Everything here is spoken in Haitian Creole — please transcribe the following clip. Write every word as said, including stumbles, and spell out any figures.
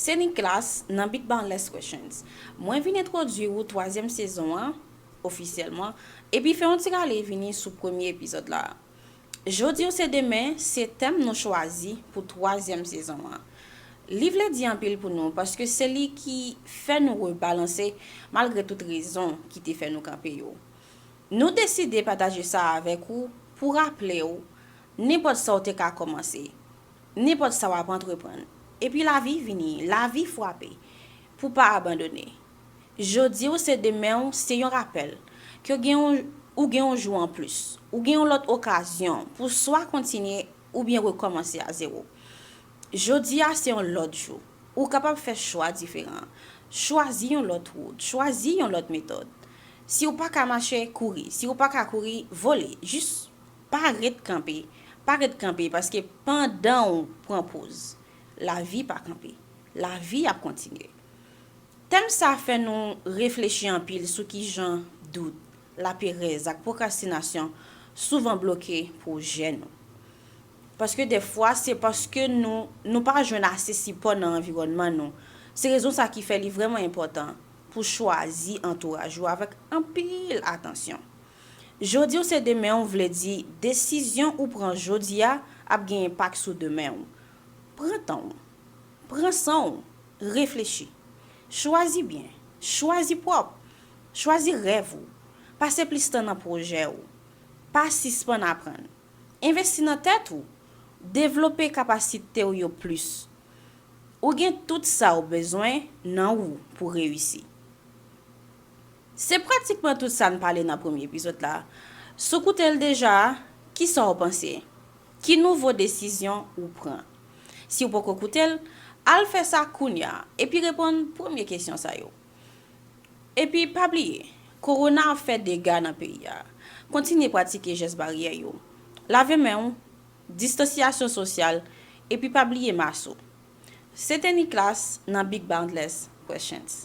Se Nicolas nan Big Boundless Questions. Mwen vin entwodui ou twazyèm sezon an ofisyèlman, epi fè yon ti rale vini sou premye epizòd la. Jodi ou se demen, se tèm nou chwazi pou twazyèm sezon an. Li vle di anpil pou nou, paske se li ki fè nou rebalanse, malgre tout rezon ki te fè nou kanpe yo. Nou deside pataje sa avèk ou pou raple w, nenpòt sa w te ka kòmanse, nenpòt sa w ap antreprann. Epi lavi vini, lavi frape, pou pa abandone. Jodi ou se demen w, se yon rapèl ke gen yon, ou gen yon jou anplis, ou gen yon lòt okazyon pou swa kontinye oubyen rekòmanse a zewo. Jodi a se yon lòt jou. Ou kapab fè chwa diferan. Chwazi yon lòt wout, chwazi yon lòt metòd. Si w pa ka mache, kouri. Si w pa ka kouri, vole. Jis pa ret kanpe. Pa ret kanpe, paske pandan w pran poz, lavi pa kanpe. Lavi ap kontinye. Tèm sa fè nou reflechi anpil sou kijan dout, laperèz ak pwokrastinasyon souvan bloke pwojè nou. Paske dèfwa, se paske nou, nou pa jwenn ase sipò nan anviwònman nou. Se rezon sa ki fè li vrèman enpòtan pou chwazi antouraj ou avèk anpil atansyon. Jodi w se demen w vle di desizyon ou pran jodi a ap gen enpak sou demen w. Pran tan w. Pran san w. Reflechi. Chwazi byen. Chwazi pwòp. Chwazi rèv ou. Pase plis tan nan pwojè ou. Pa sispann aprann. Envesti nan tèt ou. Devlope kapasite w yo plis. Ou gen tout sa w bezwen nan ou pou reyisi. Se pratikman tout sa n pale nan premye epizòd la. Si w koute l deja, kisa w panse? Ki nouvo desizyon ou pran? Si w poko koute l, al fè sa kounye a, epi reponn premye kesyon sa yo. Epi pa bliye, kowona ap fè dega nan peyi a. Kontinye pratike jès baryè yo. Lave men w, distansyasyon sosyal, epi pa bliye mas ou. Se te Nicolas nan Big Boundless Questions.